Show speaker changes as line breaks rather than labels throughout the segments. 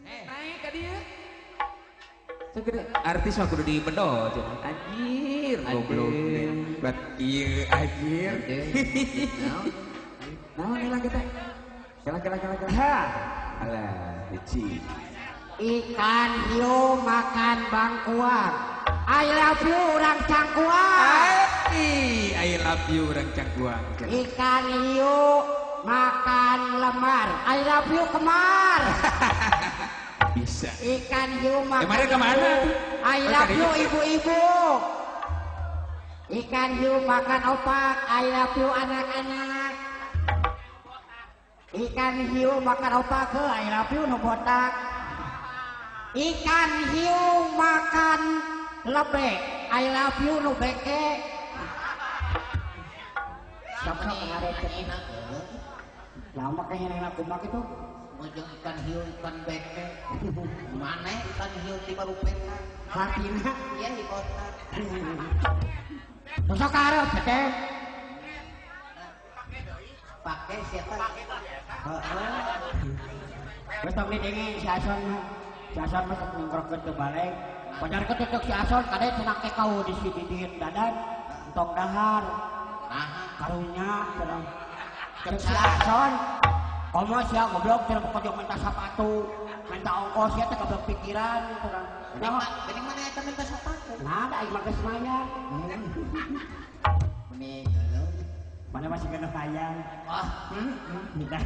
Naik ka dieu. Segede artis mah kudu dibedol cenah. Anjir, goblok. Bat ieu anjir. Naon ilang kita? Kela kela kela kela. Ha. Alah, hiji.
Ikan hiu makan bangkuang. I love you urang Cangkuang.
I love you urang Cangkuang.
Ikan hiu makan lemar. I love you kemar.
Bisa.
Ikan hiu makan.
Kemarin kemana?
I love you ibu-ibu. Ikan hiu makan opak. I love you anak-anak. Ikan hiu makan opak. I love you nu botak. Ikan hiu makan lebe. I love you nu beke. Siapa pengaruh lama kayaknya aku mak itu
ngojong ikan hiu ikan beke. Mana ikan hiu tiba rupena
hartina
iya di kota.
Sosok karep teh
pakai siapa? Heeh.
Wes tong didenge si Ason. Si Ason mah sok ningkrokeun teu balik. Pajar ketutuk si Ason kade cenah ke kau di si Didin dadan entong dahar.
Nah,
karunya cenah. Cek si Ason komo sia goblok cenah pokok minta sepatu, minta ongkos sia teh goblok pikiran cenah.
Nah, geuning mana eta minta sepatu?
Nah, da aing mah geus mayar.
Meni geuleuh.
Mana masih kena hayang.
Wah,
Tidak.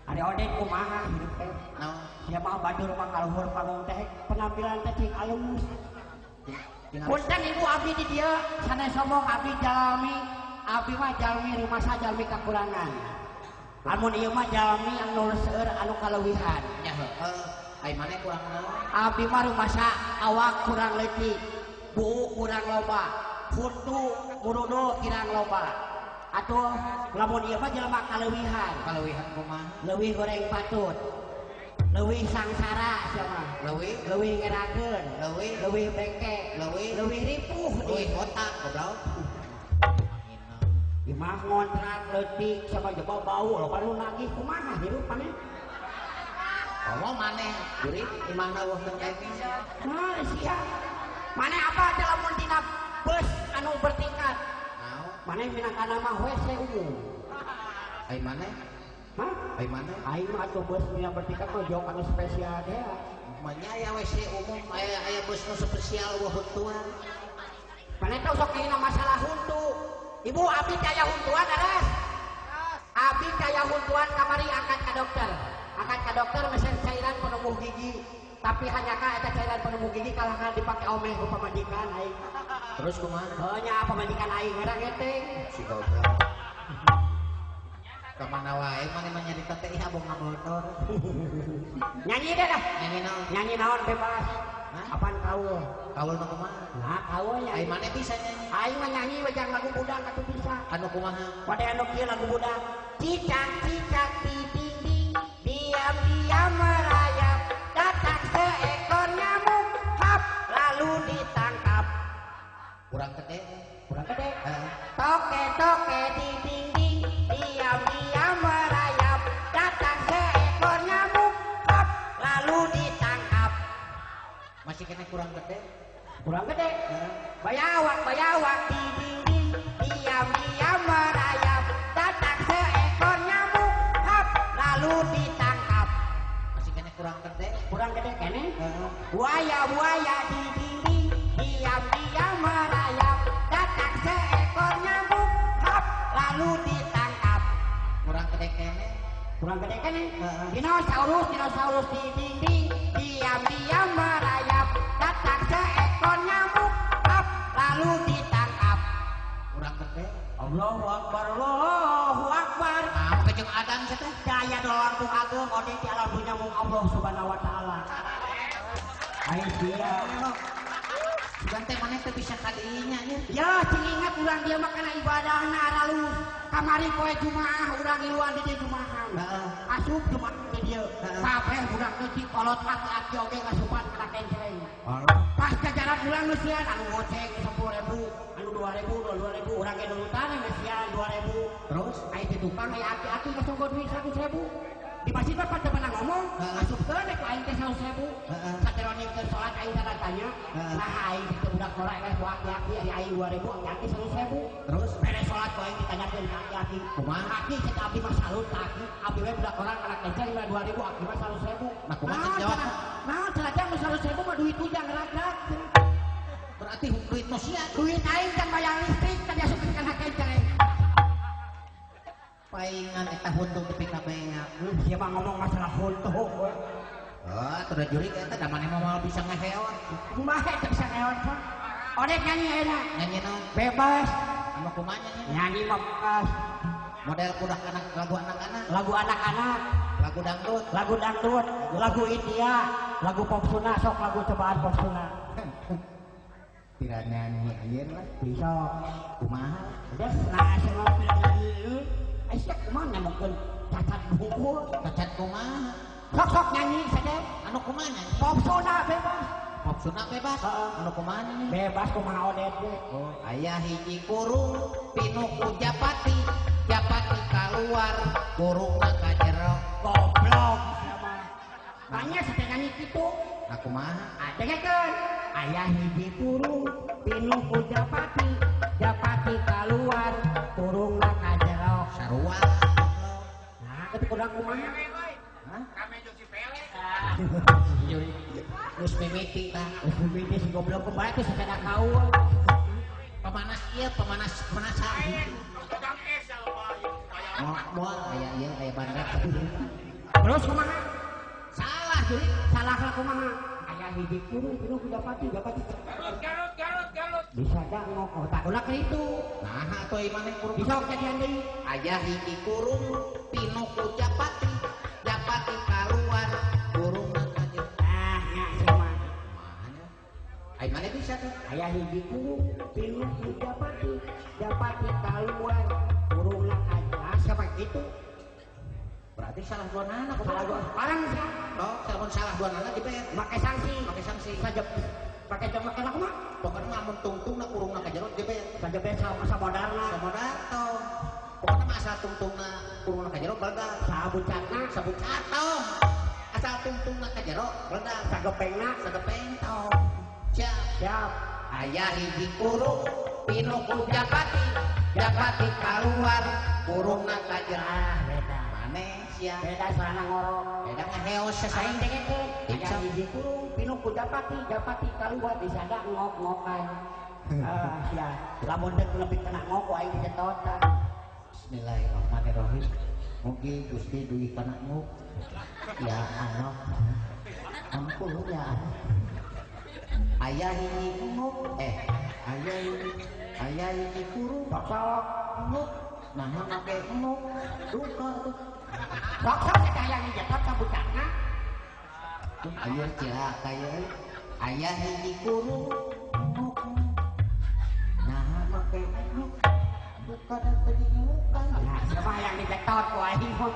Ari odek kumaha hidup teh.
Naon?
Sia mah badur mah kaluhur panggung teh penampilan teh cing alus. Punten ibu abdi di dieu sanes sombong abdi jalmi, abdi mah jalmi rumasa jalmi kakurangan. Lamun ieu mah jalmi anu seueur anu kaleuwihan.
Nya heueuh, ai maneh kurang naon?
Abdi mah rumasa awak kurang leutik, buuk kurang loba, huntu murudul kirang loba. Atuh lamun ieu mah jelema kaleuwihan.
Kaleuwihan kumaha?
Leuwih goreng patut. Leuwih sangsara sia mah.
Leuwih
leuwih ngerakeun,
leuwih
leuwih bengke,
leuwih
leuwih ripuh,
leuwih otak goblok.
Imah ngontrak leutik sama jebol bau loba nu nagih kumaha hirup maneh?
Komo maneh jurig imahna eueuh teh.
Nah sia. Maneh apa teh lamun dina bus anu bertingkat?
Naon?
Maneh minangkana mah WC umum.
Ai maneh?
Hah?
Ai maneh?
Aing mah atuh bus mina bertingkat mah jok anu spesial teh.
Manya aya WC umum aya aya bus nu spesial eueuh huntuan.
Maneh teh sok dina masalah huntu. Ibu abdi kaya huntuan aras. Abdi kaya huntuan kamari angkat ka dokter. Angkat ka dokter mesen cairan penumbuh gigi. Tapi hanya ka eta cairan penumbuh gigi kalahkan dipake omeh ku pamajikan aing.
Terus kumaha?
Heuh nya pamajikan aing ngerang ngeteng.
Si goblok. Ka mana wae maneh mah nyarita teh abong ngabodor.
Nyanyi deh dah.
Nyanyi naon?
Nyanyi naon bebas.
Hah?
Apaan kaul?
Kaul mah kumaha?
Nah, kaul nya.
Ai maneh bisa nyanyi?
Aing mah nyanyi we jang lagu budak atuh bisa.
Anu kumaha?
Pada anu kieu lagu budak. Cicak cicak di dinding, diam-diam merayap, datang seekor nyamuk, hap lalu ditangkap.
Kurang gede.
Kurang gede.
Heeh.
Toke toke di dinding, diam-diam merayap, datang seekor nyamuk, hap lalu ditangkap.
Masih kena kurang gede.
Kurang gede.
Heeh.
Bayawak bayawak di dinding, diam-diam merayap, datang seekor nyamuk, hap lalu ditangkap.
Masih kena kurang gede.
Kurang gede kene.
Heeh.
Buaya buaya di dinding, diam-diam merayap, datang seekor nyamuk, hap lalu ditangkap.
Kurang gede kene.
Kurang gede kene.
Heeh.
Dinosaurus dinosaurus di dinding, diam-diam merayap, datang seekor nyamuk, hap lalu ditangkap.
Kurang gede.
Allahu Akbar, Allahu Akbar.
Nah, kejeng adan teh.
Daya doang ku ageng ode di alam dunya mung Allah Subhanahu wa taala. Ai sia.
Sugan teh maneh teh bisa ka dinya nya.
Ya cing ingat urang dia mah kana ibadahna aralus. Kamari poe Jumaah urang ngiluan di dieu Jumaahan.
Heeh.
Asup Jumaah di dieu.
Heeh.
Kabeh budak leutik kolot aki-aki oge ngasupan kana kencreng.
Allah.
Pas jajaran urang ngeusian anu goceng 10.000, anu 2.000, 2.000, urang ge nurutan ngeusian 2.000.
Terus
Ai di tukang aya aki-aki ngasonggo duit 100.000. Di masjid mah pada menang ngomong, asupkeun ku aing teh 100.000. Saterone keur salat aing tanya, nah aing teh budak ngora geus ku aki-aki ari aing 2.000 aki-aki 100.000.
Terus
beres salat ku aing ditanyakeun ka aki-aki.
Kumaha?
Aki cek abdi mah salut ka aki, abdi we budak ngora kana kenceng 2.000 aki mah 100.000.
Nah kumaha cek jawab?
Nah, cenah nu 100.000 mah duit ujang rag-rag.
Berarti duit nu sia.
Duit aing can bayar listrik can diasupkeun kana kenceng.
Paingan eta huntu tepi ka beak.
Sia mah ngomong masalah huntu we.
Oh, atuh da jurig eta da maneh mah moal bisa ngeheot.
Kumaha eta bisa ngeheot? Odek nyanyi ayeuna.
Nyanyi naon?
Bebas.
Anu kumaha nyanyi?
Nyanyi mah bebas.
Model kudak anak lagu anak-anak.
Lagu anak-anak,
lagu dangdut,
lagu dangdut, lagu India, lagu pop Sunda, sok lagu cobaan pop Sunda.
Tidak nyanyi ayeuna lah.
Bisa.
Kumaha?
Des nah cenah nyanyi. Aisyah kumaha nyamukkeun cacat bungkul,
cacat kumaha?
Sok-sok nyanyi saja.
Anu kumaha nyanyi?
Pop Sunda bebas.
Pop Sunda bebas. Anu kumaha nyanyi?
Bebas kumaha odet ge.
Oh, aya hiji kurung pinuh ku japati, japati kaluar, kurungna ka jero.
Goblok sia mah. Tanya saja nyanyi kitu.
Nah kumaha?
Adengekeun. Aya hiji kurung pinuh ku japati, japati kaluar, kurungna ka jero.
Sarua.
Nah, itu kurang kumaha?
Hah?
Rame jeung si Pele.
Geus mimiti tah.
Geus mimiti si goblok kumaha teh sepeda kaul.
Pemanas ieu, pemanas pemanasan. Moal aya ieu aya bandrek.
Terus kumaha?
Salah jurig.
Salah lah kumaha? Aya hiji kurung pinuh ku japati, japati.
Garut, Garut, Garut, Garut.
Bisa da ngok otak ulah ka itu.
Nah, atuh ieu maneh kurung.
Bisa jadian deui.
Aya hiji kurung pinuh ku japati, japati kaluar, kurungna ka jero.
Ah, nya sia mah.
Kumaha nya? Ai maneh bisa tuh.
Aya hiji kurung pinuh ku japati, japati kaluar, kurungna ka jero. Siapa gitu?
Berarti salah dua nana
salah dua orang sih.
Oh, salah salah dua nana dibayar.
Pakai sanksi,
pakai sanksi.
Saja pakai jam makan aku mah.
Pokoknya mah mun tungtungna kurungna ka jero dibayar.
Saja be sama samodarna.
Samodar tong. Pokoknya mah asal tungtungna kurungna ka jero beledak.
Sabucatna,
sabucat tong. Asal tungtungna ka jero beledak.
Sagepengna,
sagepeng tong. Siap,
siap.
Aya hiji kurung pinuh ku japati, japati kaluar, kurungna ka jero.
Ah, beda.
Maneh sia.
Beda sarana ngorok.
Beda ngaheos
sasaeng aing dengekeun. Aya hiji kurung pinuh ku japati, japati kaluar disada ngok-ngokan. Ah, sia. Lamun deuk lebih kena ngok ku aing dicetotan.
Bismillahirrahmanirrahim. Mugi Gusti dugi kana ngok. Ya Allah. Ampun ya Allah. Aya hiji ngok aya hiji aya hiji kurung
sok
ngok nah make ngok duka tuh
sok sok teh aya ngejetot ka bucakna
ayo cilaka ye aya hiji kurung ngok nah make ngok duka tadi ngukan
nah siapa yang dijetot ku aing mah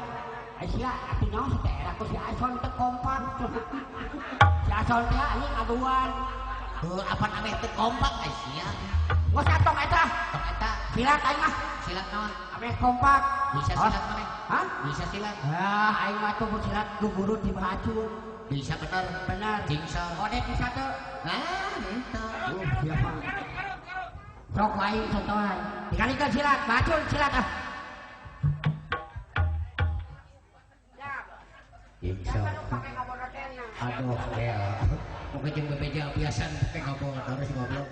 sia atuh naon si teh era ku si Ason teu kompak si Ason teh anjing aduan
heuh apan ameh teu kompak ai sia
geus atong eta
tong eta
silat aing mah
silat naon
ameh kompak
bisa silat maneh
hah
bisa silat
ah aing mah tuh silat guru di bacun
bisa bener
bener
jingsor
odek bisa teu
nah henteu
siapa sok aing contohan dikalikeun silat bacun silat ah
jingsor aduh ya mungkin jeung bebeja biasa pakai ngobol terus ngobrol.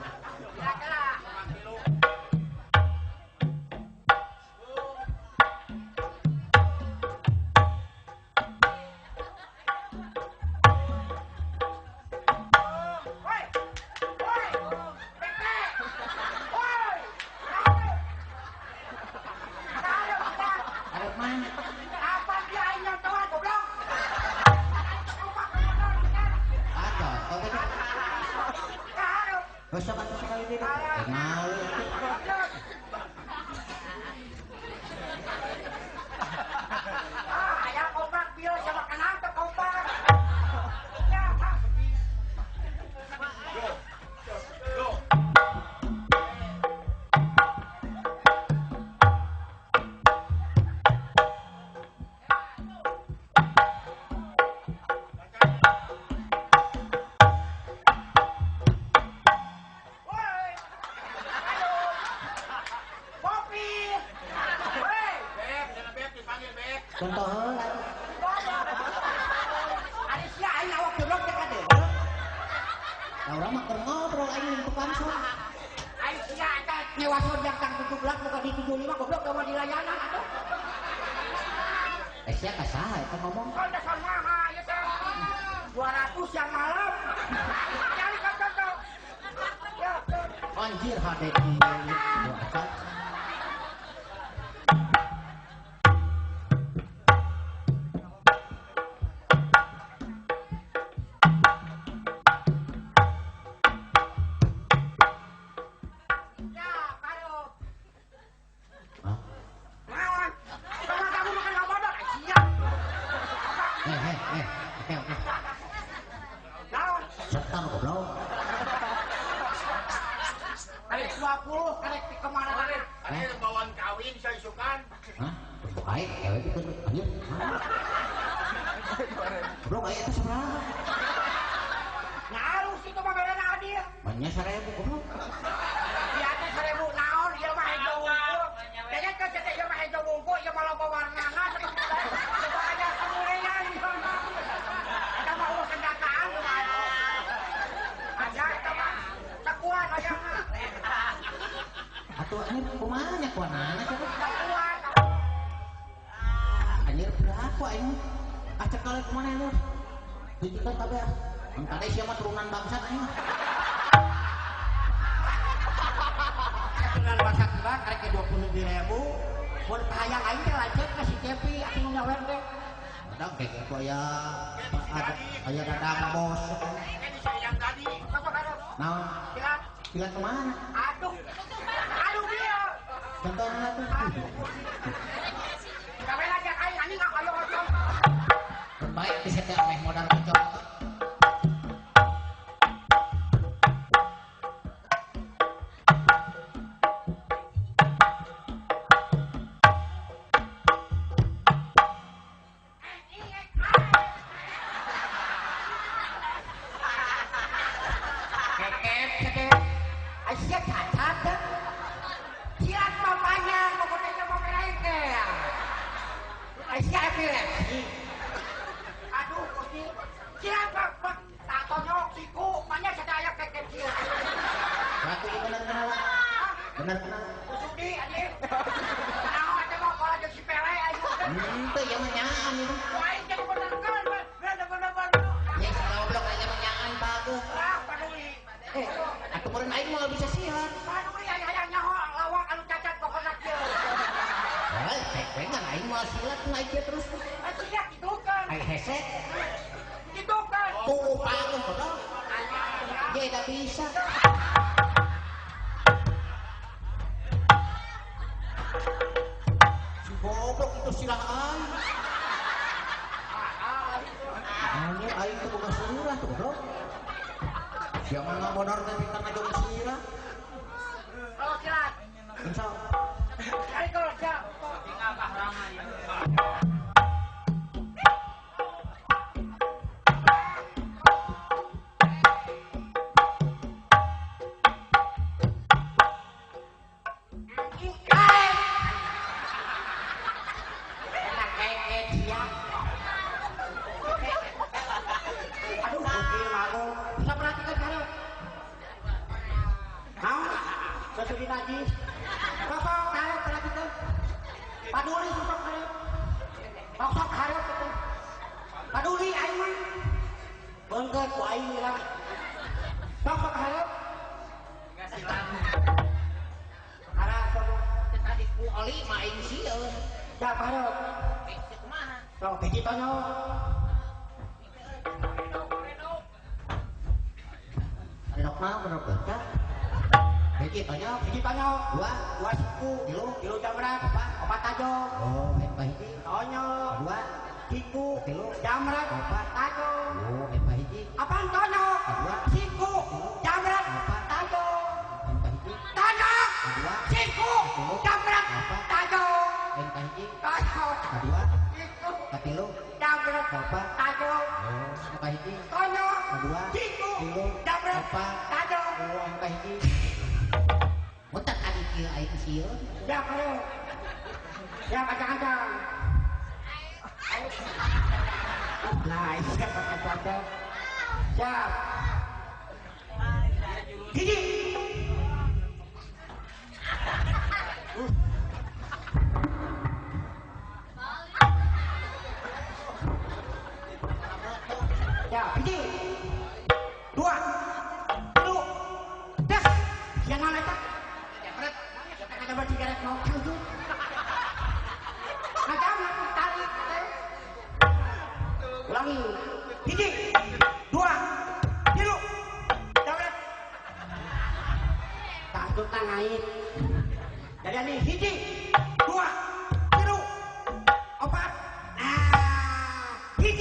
Contoh heula.
Ari sia aing awak goblok teh kade.
Lah urang mah keur ngobrol aing jeung tukang son.
Aing sia eta nyewa son yang tang 17 bukan di 75 goblok da mah dilayanan atuh.
Eh sia ka saha eta ngomong?
Son da son maha ieu teh. 200 yang malam. Cari ka contoh. Ya.
Anjir hade ieu. Acan.
Ya, baru.
Hah?
Naon? Kalau kamu makan ngabodor, sia.
Eh. Oke.
Naon?
Setan goblok.
Karek 20, karek kemana?
Ada bawaan kawin saya isukan.
Hah? Aing ewe itu anjir. Goblok aing eta sabaraha?
Ngaruh sih itu mah merena adil.
Manya 1000 goblok.
Di atas 1000 naon ieu mah hejo wungkul. Kayaknya ke cetek ieu mah hejo wungkul, ieu mah loba warnana. Coba aja samurean ieu mah. Eta mah urusan dataan mah. Aja eta mah sakuan aya mah.
Atuh anjir kumaha nya kuanana coba?
Sakuan.
Anjir berapa aing? Ah cekal kumaha anjir? Tunjukkan kabeh. Engkade sia mah turunan bangsat aing.
Turunan bangsat mah karek 20.000. Mun kahayang aing teh lanceuk ka si Cepi atuh nu nyawer teh.
Dadang kayak gitu aya aya dadang bos.
Ini saya yang tadi.
Apa karep?
Naon?
Silat.
Silat kemana?
Aduh. Aduh dia.
Contohna tuh.
Gawe aja aing anjing ayo ocong.
Baik bisa teh ameh modal kocok.
Kekep kekep. Aisyah cacat teh. Silat mah panjang pokoknya mah meraih teh. Aisyah epilepsi. Aduh Gusti. Silat mah tak tonjok siku, banyak sadaya kekep silat.
Ratu bener kenal. Bener kenal.
Sudi anjing. Naon eta mah pola jeung si Pele aing.
Henteu ieu mah nyaan ieu.
Aing jadi benerkeun, bener-bener.
Nya goblok aing mah nyaan bagus.
Ah, paduli.
Eh, atuh meureun aing moal bisa silat.
Paduli aing hayang nyaho lawak anu cacat pokona kieu.
Heuh, cek aing moal silat naik dia terus.
Eh, silat ditukeun.
Aing hese.
Ditukeun.
Tuh panggih goblok. Ge da bisa. Si goblok itu silah aing. Anjir aing teh boga surah tuh goblok. Sia mah ngabodor teh pintar ngajong sirah.
Kalau silat.
Insya
Cari kalau siap.
Tinggal Rama ya.
Enak kayak siap. Aduh, Gusti malu. Bisa perhatikan karep. Naon? Sesudi najis. Sosok karep perhatikan. Paduli sosok karep. Sosok karep itu. Paduli aing mah. Beungkeut ku aing lah. Sosok karep.
Enggak silat.
Arah sok
tadi ku oli mah aing sieun.
Ya karep.
Eh, kumaha?
Sok hiji tonyo.
Renok naon renok beutak. Hiji tonyo,
Hiji tonyo.
dua,
Dua siku.
tilu,
Tilu jamrat.
opat.
Opat tajong.
Oh, eta hiji.
Tonyo.
Dua,
Siku.
tilu,
Jamrat.
opat.
Tajong.
Oh, eta hiji.
Apaan tonyo?
Dua.
Siku. Jamrat.
Opat.
Tajong.
Eta hiji.
Tonyo.
Dua,
Siku. Jamrat.
Opat.
Tajong.
eta hiji.
Tonyo.
Dua,
Siku.
tilu,
Jamrat.
opat.
Tajong.
Oh, eta hiji.
Tonyo.
Dua,
Siku.
tilu,
Jamrat.
opat.
Tajong.
Oh, eta hiji. Mutak adi kieu aing sieun.
Ya, ayo. Ya, kacang-kacang. Nah, siap pakai. Siap. Hiji. Ya, hiji. 2 3 dah. Jangan eta. Jepret. Ada bacigaret mau tujuh. Ngajam tarik. Ulangi. 1 2 3 jepret. Takut ngait. Jadi ini 1 2 3 4. Nah, 1 2 3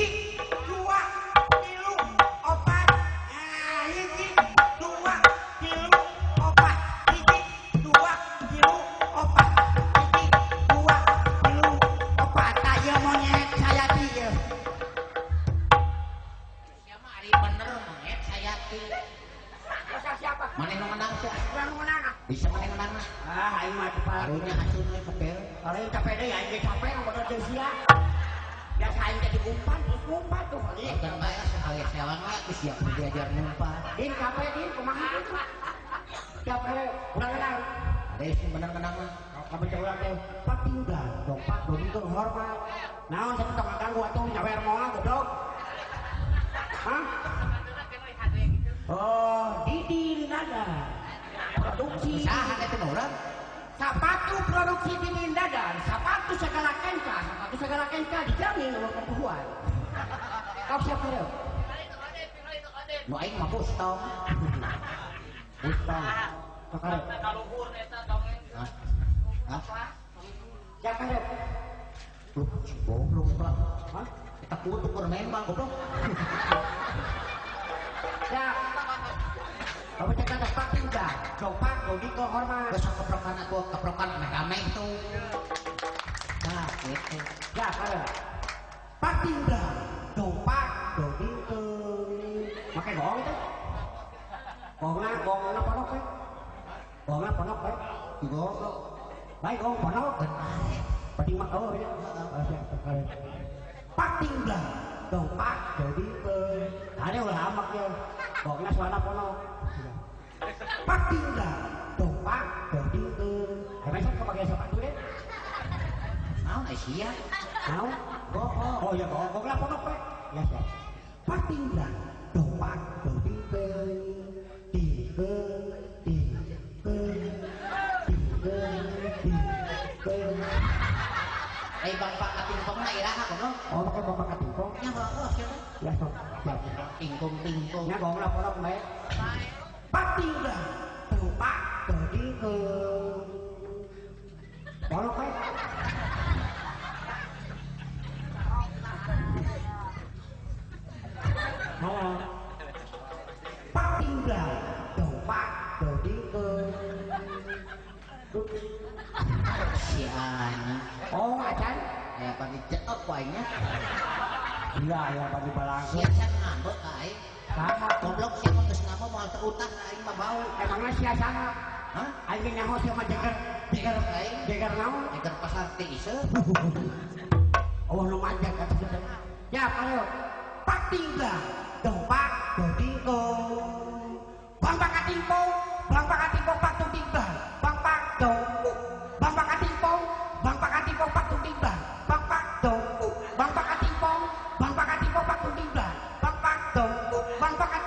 4. Nah, 1 2 3 4. 1 2 3 4. 1 2 3 4. Tah ieu monyet sayati ieu.
Sia mah ari bener monyet sayati.
Masa siapa?
Maneh nu menang sia?
Urang nu menang.
Bisa maneh menang mah.
Ah, aing mah cepat.
Karunya asun we kepel.
Kalau yang capek deh, aing ge capek ngobrol jeung sia. Biasa aing teh diumpan, terus ngumpan tuh.
Bukan bae sekali sewang lah geus siap diajar ngumpan.
Din capek din kumaha din? Capek, urang menang.
Ada sing menang-menang mah.
Kamu teh urang teh patinggal, dompak doni teu hormat. Naon satu tong ganggu atuh nyawer moal goblok. Hah? Oh, Didi Nada. Produksi
Saha eta mah urang?
Sepatu produksi Didi Dadan, sepatu segala kenca, sepatu segala kenca dijamin sama perempuan. Kau siap kira?
Nu aing mah bustong.
Bustong. Kakare.
Hah? Hah?
Siap kira?
Lu goblok Pak.
Hah?
Kita kutu keur nembak goblok.
Siap. Kamu cek ada pak udah, copak, doni ke hormat.
Geus keprokan atuh, keprokan rame-rame itu. Nah, gitu.
Ya, kare. Pak tinggal, dompak, doni ke. Make gong itu. Gongna, gongna ponok we. Gongna ponok we.
Goblok.
Baik gong ponok. Penting mah oh ya. Siap, kare. Pak tinggal, dompak, doni ke. Ada ulah amak ya. Gongna suara ponok. Pak tinggal, dompak, doni ke. Ayo sok kebagian sepatu deh.
Naon ai sia?
Naon?
Bohong.
Oh iya, bohong. Gongna ponok we. Ya, siap. Pak tinggal, dompak, doni ke. Tiga, tiga, tiga, tiga.
Ai bangpak katingkongna iraha goblok.
Oh, make bangpak katingkong.
Nya heueuh sia teh.
Ya, sok. Siap.
Tingkong-tingkong.
Nya gongna ponok bae. Pak tinggal, dompak, doni ke. Ponok we. Halo. Pak tinggal, dompak, doni ke.
Si anjing.
Oh, acan.
Aya pagi ceok wae nya.
Gila ya pagi balangkeun.
Sia sia ngambek ka aing.
Saha?
Goblok sia mah geus ngambek moal teu utah ka aing mah bau.
Emangna sia saha?
Hah?
Aing ge nyaho sia mah jeger.
Jeger aing.
Jeger naon?
Jeger pasar ti iseut.
Oh, nu manjat atuh teh. Ya, ayo. Pak tinggal, dompak, doni ke. Bangpak katingkong, bangpak katingkong pak tinggal, bangpak dongkuk, bangpak katingkong, bangpak katingkong pak tinggal, bangpak dongkuk, bangpak katingkong, bangpak katingkong pak tinggal, bangpak dongkuk, bangpak kat.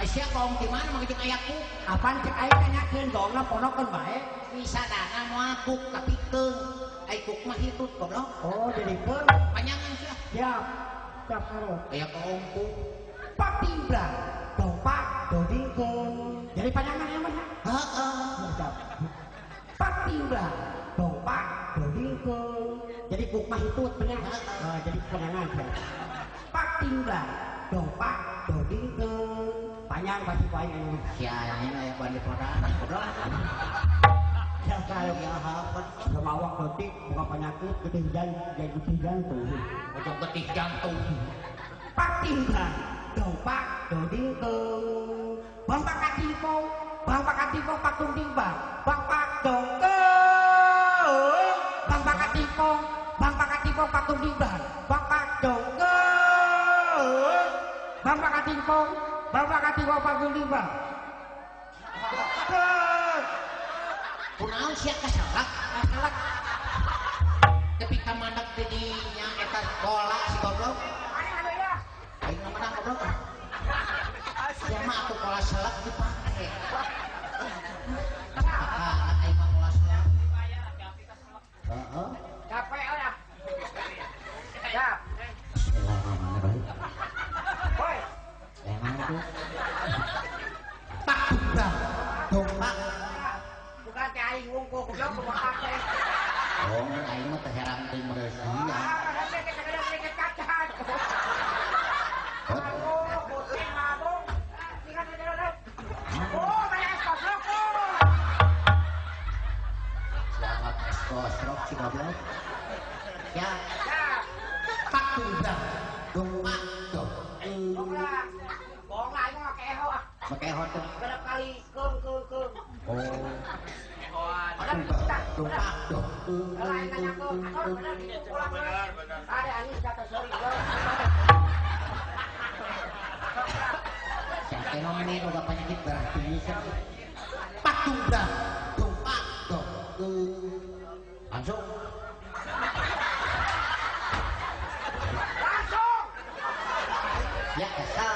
Ai sia gong di mana mah jeung aya kuk?
Apaan cek aing nanyakeun gongna ponokeun bae.
Bisa dana moal kuk tapi keung. Ai kuk mah hitut goblok.
Oh, jadi keung.
Panjangan sia.
Siap. Siap karo.
Aya gong kuk.
Pak tinggal, dompak, doni ke. Jadi panjangan ya mah.
Heeh.
Siap. Pak tinggal, dompak, doni ke. Jadi kuk mah hitut bener. Oh, jadi panjangan sia. Pak tinggal, dompak, doni ke. Panjang pasti ku aing anu.
Sia anjing aya bandi podana goblok.
Siap karo.
Ya hapan.
Semawak leutik buka penyakit getih getih jantung.
Ojo getih jantung.
Pak tinggal, dompak, doni ke. Bangpak katingkong, bangpak katingkong pak tinggal, bangpak dongkeung. Bangpak katingkong, bangpak katingkong pak tinggal, katingpong, bapak katingpong panggung lima.
Kunaon sia kasalak? Kasalak. Ketika mandak di dinya eta bola si goblok. Aing mah menang goblok. Sia mah atuh bola selak dipake. Ah, aing mah bola selak. Heeh.
Capek udah. Siap.
Bismillahirrahmanirrahim.
Woi.
Emang itu. Pak Bang, dong Pak.
Bukan teh aing wungkul goblok kumaha teh.
Oh, aing mah teh herang teuing mereusi.
Ah, teh kadang sedikit kacan. Oh, bocil mabung. Tinggal jalan. Oh, banyak es goblok.
Selamat es goblok si goblok. Ya. Pak Bang, dong Pak, dong.
Bohong lah. Bohong lah aing mah make eho ah.
Make eho tuh.
Berapa kali keung keung keung.
Oh. Dong Pak, dong.
Kalau aing nanya keung, atur bener gitu pulang. Ada anjing kata sorry.
Siapa yang ini udah penyakit darah tinggi sih. Pak Bang, dong Pak, dong. Langsung.
Langsung.
Ya kesal.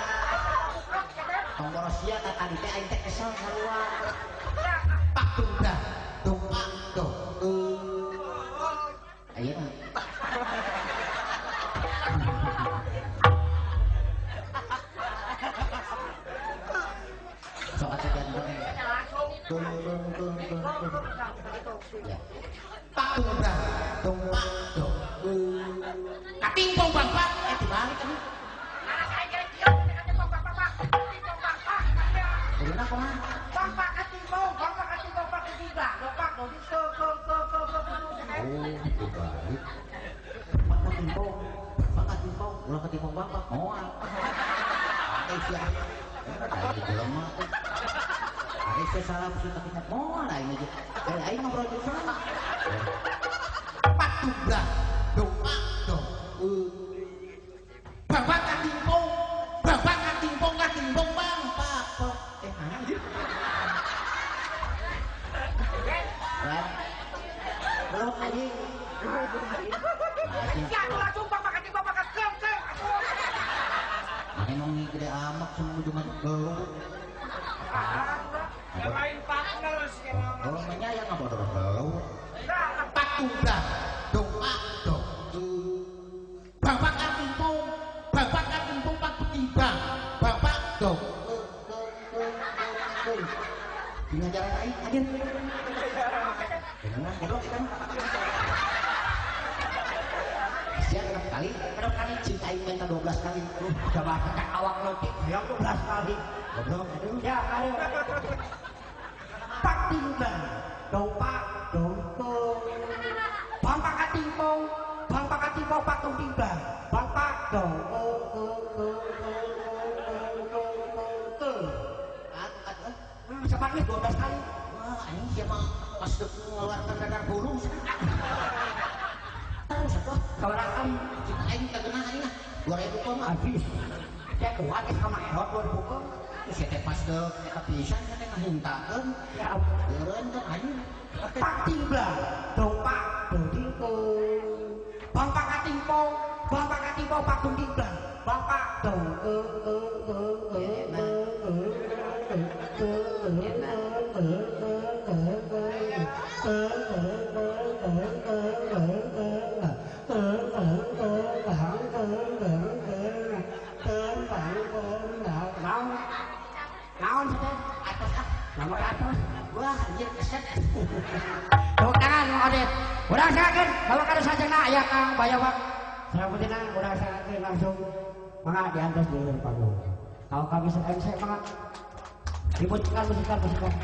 Tong sia tadi teh aing teh kesal sarua. Pak Bang, dong Pak, dong. Ayeuna. Sok atuh ganteng. Dung dung dung dung. Ya. Pak Bang, dong Pak, dong. Katingpong bapak, eh dibalik kan.
Anak aing kira kieu katingpong bapak Pak. Katingpong bapak.
Kuduna kumaha?
Bapak katingpong, bapak katingpong pak ketiga. Bapak dong ke ke ke ke ke.
Oh, dibalik. Bapak katingpong, bapak katingpong, ulah katingpong bapak. Moal. Ada sia. Ada jelema teh. Ada sia salah maksud katingpong. Moal aing aja. Aing ngobrol jeung salah. Pak Bang, dong Pak, dong. Bapak katingpong, bapak katingpong, katingpong bang, Pak. Eh, anjir. Lah. Belum anjing.
Ya langsung bapak katingpong bapak keung keung.
Mana emang gede amat semua ujungan gelut.
Yang lain partner sih.
Oh, menyayang apa dorong gelut. Pak Bang, dong Pak, dong. Bapak katingpong, bapak katingpong pak ketimbang, bapak dong. Dina jalan aing anjir. Bener goblok kan. Sia genep kali, cinta aing minta 12 kali.
Coba cek awak leutik hayang 12 kali.
Goblok aduh.
Ya, ayo. Pak timbang, dong Pak, dong. Bapak katingpong, bapak katingpong pak timbang, bapak dong. Sepat 12 kali.
Wah, anjing siapa pas mengeluarkan radar burung. Terus atuh
sabaraha kali
cinta aing teu geunah aing ah. 2000 koma.
Habis. Cek kuat geus sama ehot 2000 koma.
Terus teh pas deuk eta pisan teh ngahintakeun.
Ya ampun.
Eureun teh anjing.
Pak timbang, dong Pak, dong dingkung. Bapak katingpong, bapak katingpong pak timbang, bapak dong. Naon teh?
Atos ah.
Nama atos.
Wah, anjir keset.
Tepuk tangan Mang Oded. Urang sangakeun bawa kana sajengna aya Kang Bayawak. Saraputina urang sangakeun langsung mangga diantos di panggung. Kalau kami MC mangga. Diputuskan musikan musikan.